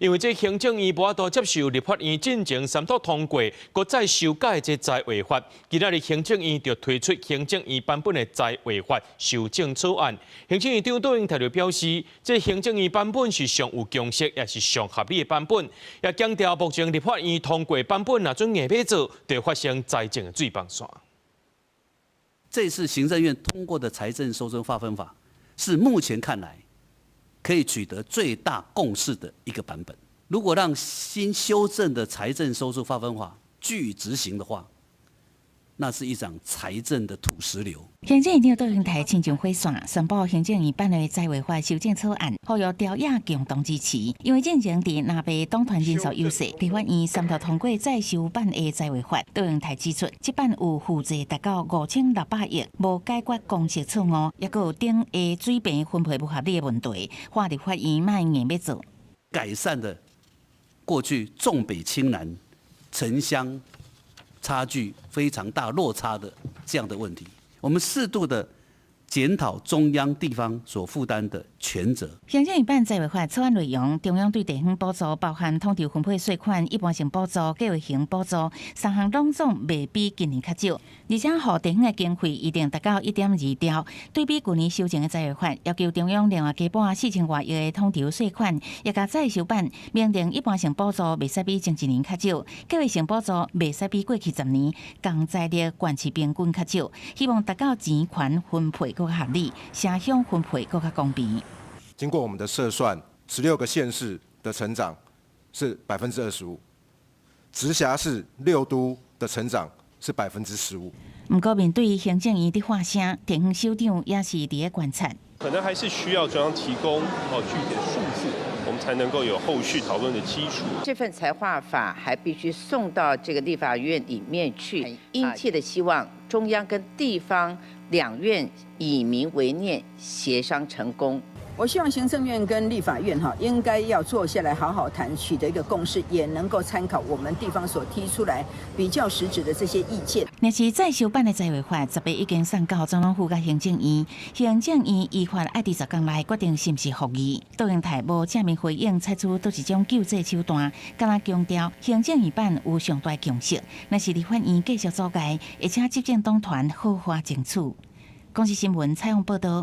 因為這行政院無法度接受立法院進前三讀通過，閣再修改這財劃法。今仔日行政院就推出行政院版本的財劃法修正草案。行政院長卓榮泰就表示，這行政院版本是上有共識，也是上合理的版本。也強調目前立法院通過版本若準硬欲做，就會發生財政的水崩線。這次行政院通過的財政收支劃分法，是目前看來可以取得最大共識的一個版本。如果讓新修正的財政收支劃分法據以執行的話，那是一場財政的土石流。行政院長卓榮泰親像火線宣布行政院版的財劃法修正草案，呼籲朝野共同支持。因為進前佇南北黨團人數優勢，立法院三讀通過再修版的財劃法。卓榮泰指出，這版有負債達到5600億，無解決公式錯誤，抑閣有頂下水平分配不合理的問題，看立法院莫硬欲做。改善的過去重北輕南、城鄉差距非常大落差的這樣的問題，我們適度的檢討中央地方所負擔的權責。行政院版財劃法草案內容，中央對地方補助包含統籌分配稅款、一般性補助、計劃型補助，三項攏總袂比今年較少，而且予地方的經費一定達到1.2兆。對比舊年修正的財劃法，要求中央另外加撥4000外億的統籌稅款，也共再修版，明定一般性補助袂使比前一年較少，計劃性補助袂使比過去10年仝財力縣市平均較少，希望達到錢權分配閣較合理，城鄉分配閣較公平。經過我們的測算，16個縣市的成長是25%，直轄市六都的成長是15%。毋過面對行政院佇發聲，地方首長也是佇咧觀察。可能還是需要中央提供哦具體的數字，我們才能夠有後續討論的基礎。這份財劃法還必須送到這個立法院裡面去，殷切的希望中央跟地方兩院以民為念，協商成功。我希望行政院跟立法院哈，應該要坐下來好好談，取得一個共識，也能夠參考我們地方所提出來比較實質的這些意見。若是再修版的財劃法，10月已經送到總統府佮行政院，行政院依法愛佇10工內決定是毋是復議。卓榮泰無正面回應，採取佗一種救濟手段，敢若強調行政院版有上大共識，若是立法院繼續阻礙，會請執政黨團好好爭取。公視新聞採訪報導。